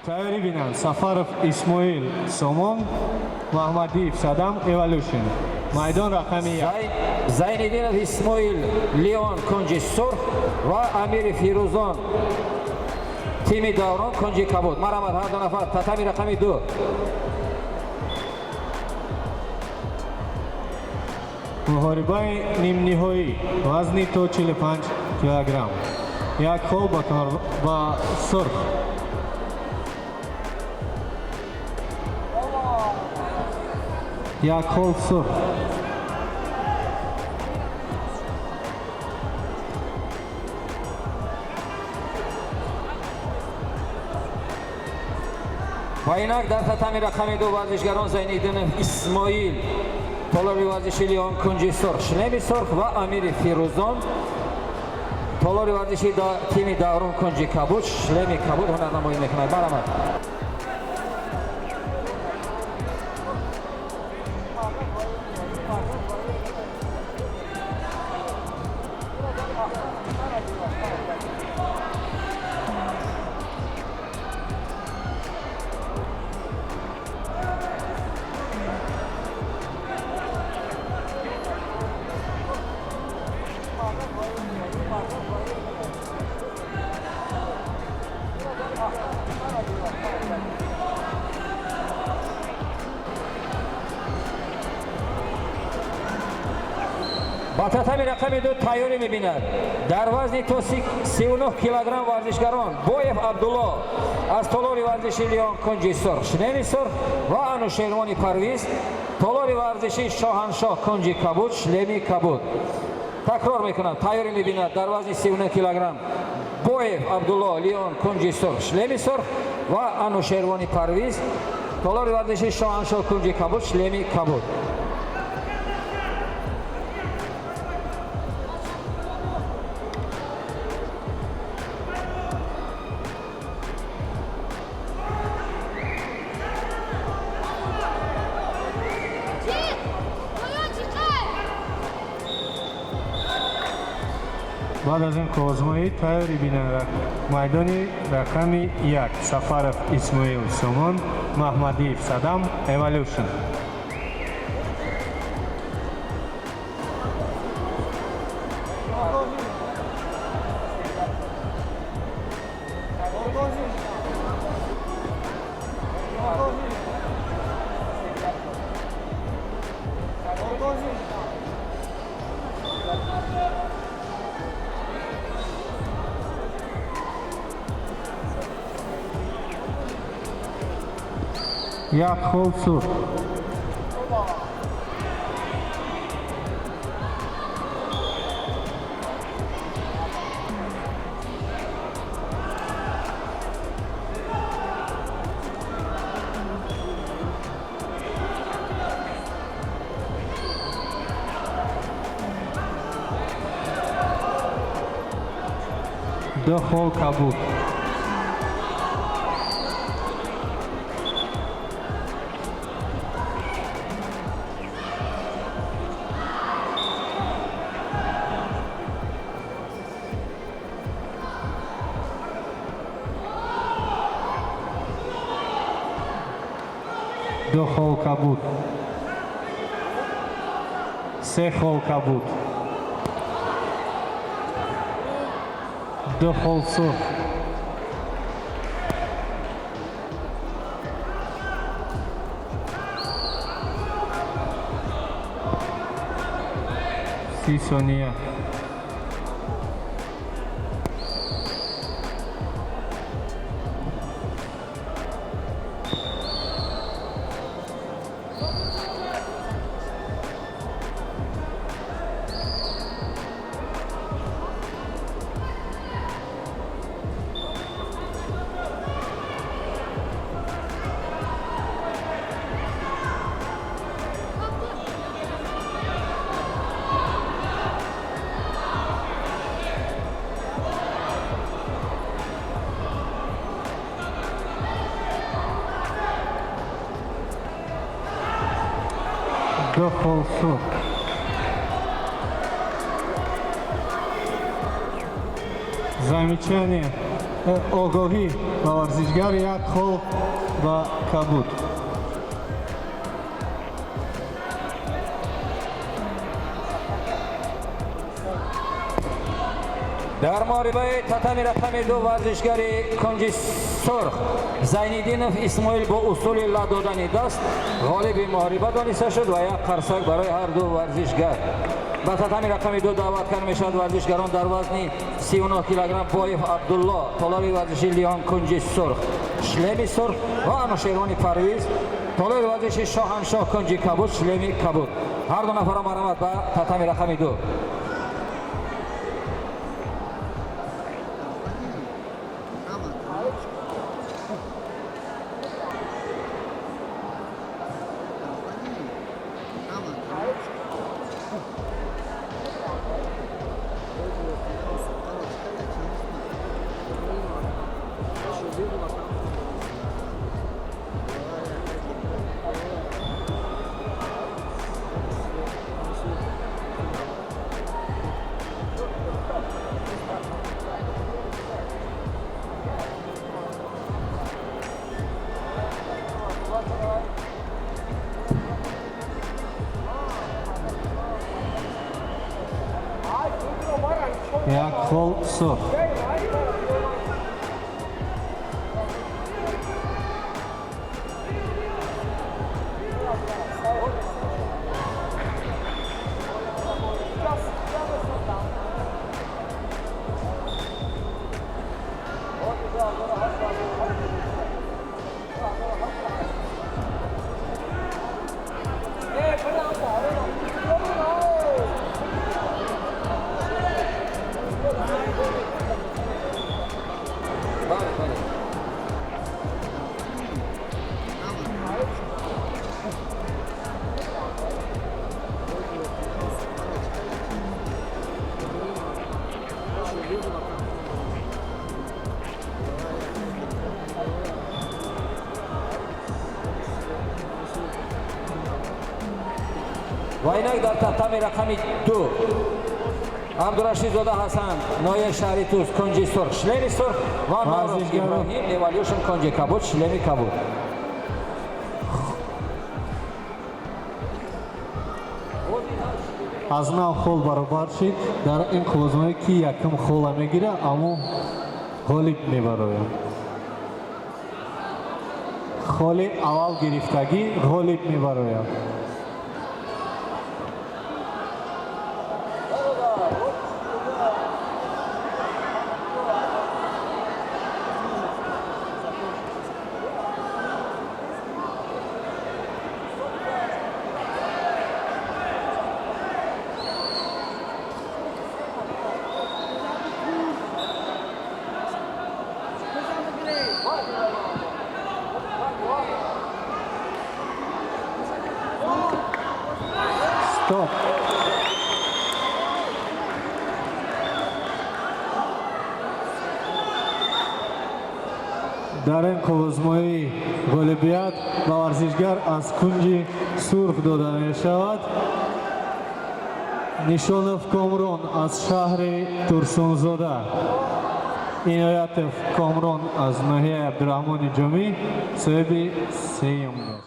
Тайёрӣ бинанд: Сафаров Исмоил Сомон, Маҳмадиев Садам, Эволюшн. Майдон рақами 1. Зайниддинов Исмоил, Леон, кунҷи сурх ва Амири Фирӯзон, тими Даврон, кунҷи кабуд. Марҳамат, ҳар ду нафар татами рақами 2. Муҳорибаи нимниҳоӣ, вазни то 45 килограмм. Як хол ба сурх. Як хол сурх. Ва инак дар татами рақами 2 варзишгарон: Зайниддинов Исмоил, толори варзиши Леон, кунҷи сурх, шлеми сурх ва Амири Фирӯзон, толори варзиши тими Даврон, кунҷи кабуд, шлеми кабуд ҳунарнамоӣ мекунад. Марҳамат. Ба татами рақами 2 тайёрӣ мебинад дар вазни то 39 килограмм варзишгарон: Боев Абдулло аз толори варзиши Леон, кунҷи сурх, шлеми сурх ва Анушервони Парвиз, толори варзиши Шоҳаншоҳ, кунҷи кабуд, шлеми кабуд. Такрор мекунам, тайёрӣ мебинад дар вазни 39 килограмм Боев Абдулло, Леон, кунҷи сурх, шлеми сурх ва Анушервони Парвиз, толори варзиши Шоҳаншоҳ, кунҷи кабуд, шлеми кабуд. Чик! Поён чиқай! Баъд аз ин қувваозмоӣ тайёрӣ бинанд майдони рақами 1: Сафаров Исмоил Сомон, Маҳмадиев Садам, Эволюшн. Як хол сурх. Ду хол кабуд. Ду хол кабуд. Се хол кабуд. Ду хол сурх. 30 сония. Ду хол сурх. Замечание. Огоҳӣ ба варзишгар, як хол ба кабуд. Дар муҳорибаи татами рақами 2 варзишгари кунҷи сурх Зайниддинов Исмоил бо усули ла додани даст ғолиби муҳориба дониста шуд ва як қарсак барои ҳар ду варзишгар. Ба татами рақами 2 даъват карда мешавад варзишгарон дар вазни 39 килограмм Боев Абдулло, толори варзиши Лион, кунҷи сурх, шлеми сурх ва Анушервони Парвиз, толори варзиши Шоҳаншоҳ, кунҷи кабуд, шлеми кабуд. Ҳар ду нафарро марҳамат ба татами рақами 2. Як хол сурх. Ва инак дар татами рақами 2 Абдурашидзода Ҳасан, ноҳияи шаҳри Тус, кунҷи сурх, шлеми сурх ва Норов Варзишгарон. Иброҳим, Эволюшн, кунҷи кабуд, шлеми кабуд. Аз нав хол баробар шид. Дар ин қуввазмоӣ ки якум хола мегирад, аммо ғолиб мебарояд. Холи аввал гирифтагӣ ғолиб мебарояд. Стоп. Дар ин қуввазмоӣ ғолибият ба варзишгар аз кунҷи сурх дода мешавад. Нишонов Комрон аз шаҳри Турсунзода, Иноятов Комрон аз ноҳияи Абдураҳмони Ҷомӣ соҳиби сеюм гашт.